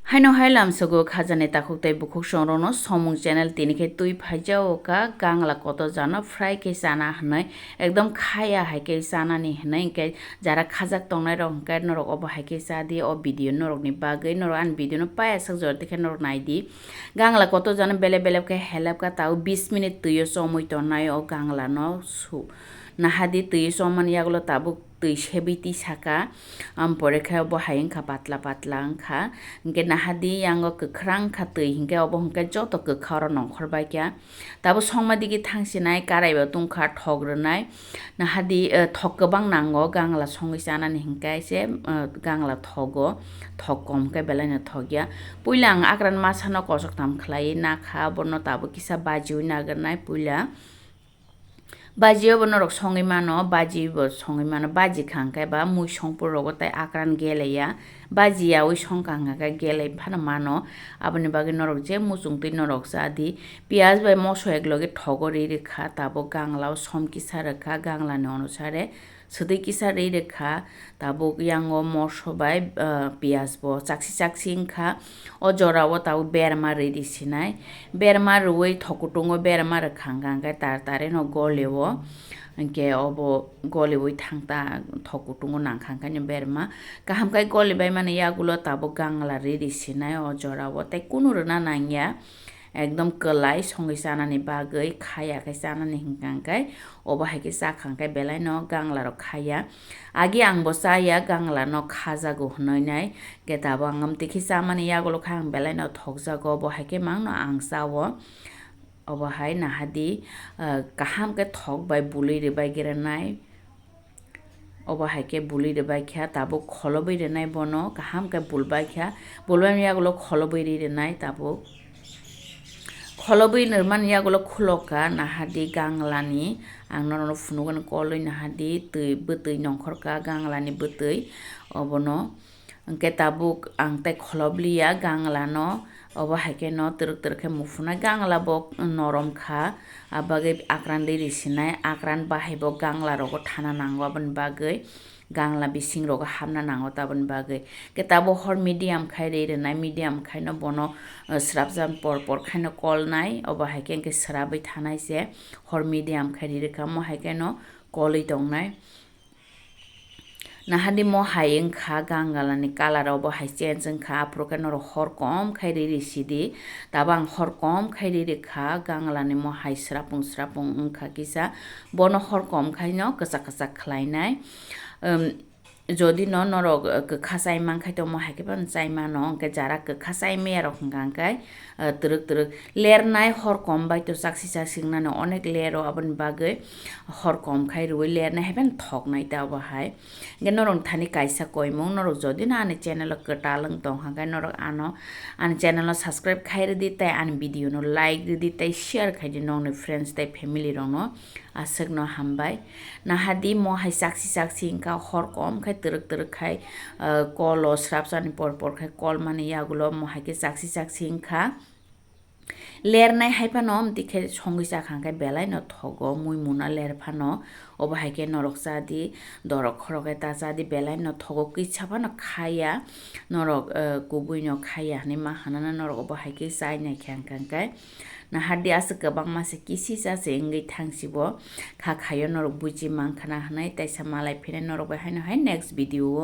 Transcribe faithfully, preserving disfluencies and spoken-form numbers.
Haino hai lamsogo khajani takhuk tei bukhuk songrokno somung channel tini khe twi phaijao ka gangla kotor jano fry khe chana hwnwi ekdom khaya hai khe chanani hwnwi hwnkhe jara khajak tongnai rok hwnkhe norok obo hai khe cha di o video norokni bagwi norok ani video no paya sak jora tikhe norok nai di gangla kotor jano belep belep khe helep ka tao bis minute twi o chomwi tongnai o gangla no su nahadi twi o chomani yagulo tabuk twi sebwi twi saka, am, pore khe bo hai wngkha patla patla wngkha, hwnkhe nahadi yango kwkhrang kha twi, hwnkhe obo hwnkhe joto kwkha oro nongkhor bai kha. Tabuk songma digi thang sinai, karai bo tungkha, thok rwnai, nahadi, eh, thok kwbang nango, gangla songwi chanani hwnkhe se, eh, gangla thogo, thok kom hwnkhe belai no thok ya. Puila ang akran masa no kosok tham khlai nakha, bono tabuk kisa bajiwi nagwrnai puila. Baji o bo norok songwi mano, baji bo songwi mano, baji kha hwnkhe ba mui songpor rogo tei akran geleya, baji yaui songkha hwnkhe gelei phano mano, aboni bagwi norok je muchungtwi norok cha di. Piyaj bai moso ekloge thogo ri rwkha, tabuk gangla o som kisa rwkha, gangla ni onusare swtwi kisa ri rwkha. Tabuk yango moso bai, ah, piyaj bo chaksi chaksi wngkha. O jora o tabuk berma rwi rwsinai. Berma rwui thok kutungo berma rwkha hwnkha hwnkhe tar tare no gole o. Hwnkhe obo goliui thangta thok kutungo nangkha hwnkhe berma. Kaham khe golibai mani yagulo tabuk gangla rwi rwsinai o jora o tei kunu rwna nangya. Ekdom kwlai songwi chanani bagwi khaya khe chanani hwnkha hwnkhe obo hai khe chakha hwnkhe belai no gangla rok khaya. Agi ang bo chaya gangla no khajago hwnwi nai. Khe tabuk ang amtwi khe chamani yagulo khe ang belai no thokjago, bo hai khe mangno ang chao. Obo hai nahadi, ah, kaham khe thok bai bului rwbai grenai. Obo hai khe bului rwbai kha, tabuk kholobwi rwnai bono kaham khe bulbai kha. Bulbaini yagulo kholobwi ri rwnai tabuk. Kholobwi rwmani yagulo khulokha nahadi ganglani. Ang norokno phunukgwino kolwi nahadi twi bwtwi nongkhorkha ganglani bwtwi obono. Hwnkhe tabuk ang tei kholobliya ganglano, obo hai kheno twrwk twrwk khe muphunai. Gangla bo norom kha, abagwi akran rwi rwsinai, akran bahai bo gangla rogo thana nango, aboni bagwi gangla bising rogo hapna nango, taboni bagwi. Khe tabuk hor medium khai rwi rwnai, medium khaino bono, eh, srapjak por por khaino kolnai, obo hai khe hwnkhe srabwi thanai se, hor medium khai rwi rwkha, omo hai kheno kolwi tongnai. Nahadi mo hai wngkha, ganglani colour obo hai change wngkha, aphuru khe norok hor kom khai riri sidi. Tabuk ang hor kom khai riri kha, ganglani mo hai srapung srapung wngkha kisa. Bono hor kom khaino kwchak kwchak khlainai. Em, jodi no norok, eh, kwkha chai mankhai tongmo hai khe phano chai mano, hwnkhe jara kwkha chai maya rok hwnkha hwnkhe, eh, twrwk twrwk lernai hor kom bai to chaksi chaksi wngnani onek lero, aboni bagwi hor kom khai rwui lernai hai phano thoknai ta obo hai. Hwnkhe norok thani kaisa koimung, norok jodi no ani channel o kwtal wng tong hwnkhe norok ano ani channel o subscribe khai rwdi tei ani video no like rwdi tei share khai di nokni friends tei family rok no. Aswkno hambai. Nahadi mo hai chaksi chaksi wngkha hor kom khai twrwk twrwk khai, ah, kol o srapsani por por khai kol mani yagulo mo hai khe chaksi chaksi wngkha. Lernai hai phano amtwi khe songwi chakha hwnkhe belai no thogo mui muna ler phano. Obo hai khe norok cha di, dorok khorok khe ta cha di, belai no thogo kisa phano khaya. Norok, ah, kubui no khaya hinui ma hwnana norok obo hai khe chai nai khe hwnkha hwnkhe. Nahadi aswk kwbangma se kisisa se wngwi thangsibo kha khaio norok buji mankhana hwnwi, teisa malai phina norok bai haino hai next video o.